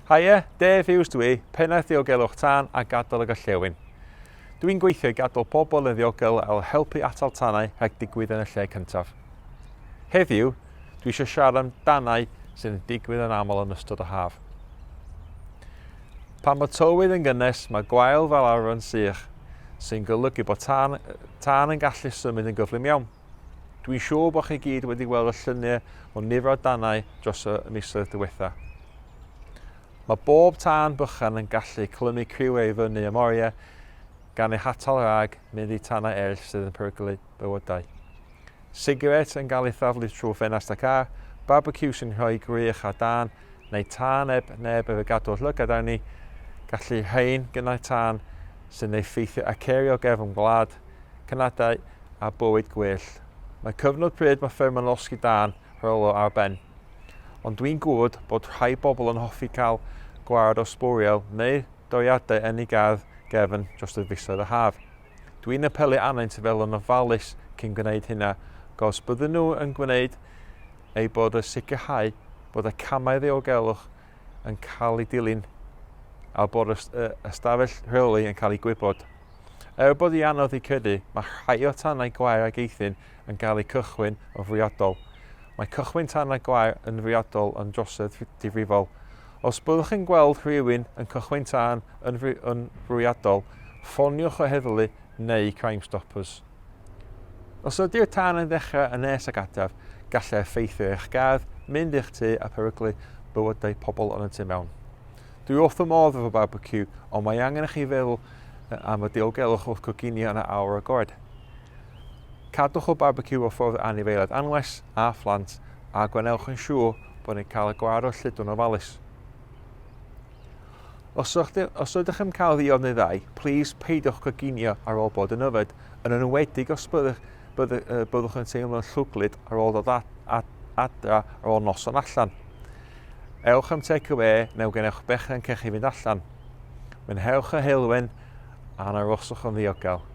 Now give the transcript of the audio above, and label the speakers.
Speaker 1: Haia, Dave Hughes dwi, Pennaeth Diogelwch Tân a Gadael y Gorllewin. Dwi'n gweithio i gadw pobl yn ddiogel a helpu atal tanau rhag digwydd yn y lle cyntaf. Heddiw, dwi eisiau siarad am danau sydd yn digwydd yn aml yn ystod y haf. Pan mae tywydd yn gynnes, mae gwael fel arfer yn sych, sy'n golygu bod tân, tân yn gallu symud yn gyflym iawn. Dwi'n siŵr bod chi gyd wedi gweld y lluniau o nifer o danau dros y misoedd diwetha. Mae bob tân bychan yn gallu clymu criwiau i fyny am oriau gan eu hatal rhag mynd i tanau eraill sydd yn peryglu bywydau. Sigaret yn cael ei thaflu trwy ffenast y car, barbeciw sy'n rhoi gwrych a dân, neu tân heb neb efo gadw llygad arni, gallu rhain gynnau tân sy'n effeithio acerio gefn gwlad, Canadau a bywyd gwyllt. Mae cyfnod pryd mae ffermau'n losgi dân rheolo ar ben. Ond dwi'n gwybod bod rhai bobl yn hoffi cael gwared o sbwriel neu doriadau yn eu gardd gefn dros y fisoedd y haf. Dwi'n apelu arnynt i feddwl yn ofalus cyn gwneud hynna, gos bydden nhw yn gwneud eu bod yn sicrhau bod y camau ddiogelwch yn cael eu dilyn a bod y ystafell rheoli yn cael ei gwybod. Er bod hi anodd i credu, mae rhai o tanau gwair ag eithin yn cael eu cychwyn yn fwriadol. Mae cychwyn tanau gwair yn fwriadol yn drosedd difrifol. Os byddwch yn gweld rhywun yn cychwyn tân yn, yn fwriadol, ffoniwch y heddlu neu Crime Stoppers. Os ydy'r tân yn ddechrau yn nes ag adref, gallai effeithio eich gardd, mynd i'ch tŷ a peryglu bywydau pobl yn y tu mewn. Dwi wrth fy modd efo barbeciw, ond mae angen i chi feddwl am y diogelwch wrth coginio yn y awr agored. Cadwch y barbeciw o ffwrdd anifeiliaid anwes a phlant a gwnewch yn siŵr bod yn cael y gwared o'r lludw'n ofalus. Os, os ydych yn cael ddiod neu ddau, plîs peidiwch coginio ar ôl bod yn yfed, yn enwedig os byddwch, byddwch, byddwch yn teimlo'n llwglyd ar ôl dod ad, ad, adra ar ôl noson allan. Ewch am take away neu genewch bechgyn cech i fynd allan. Mwynhewch y heulwen a arhoswch yn ddiogel.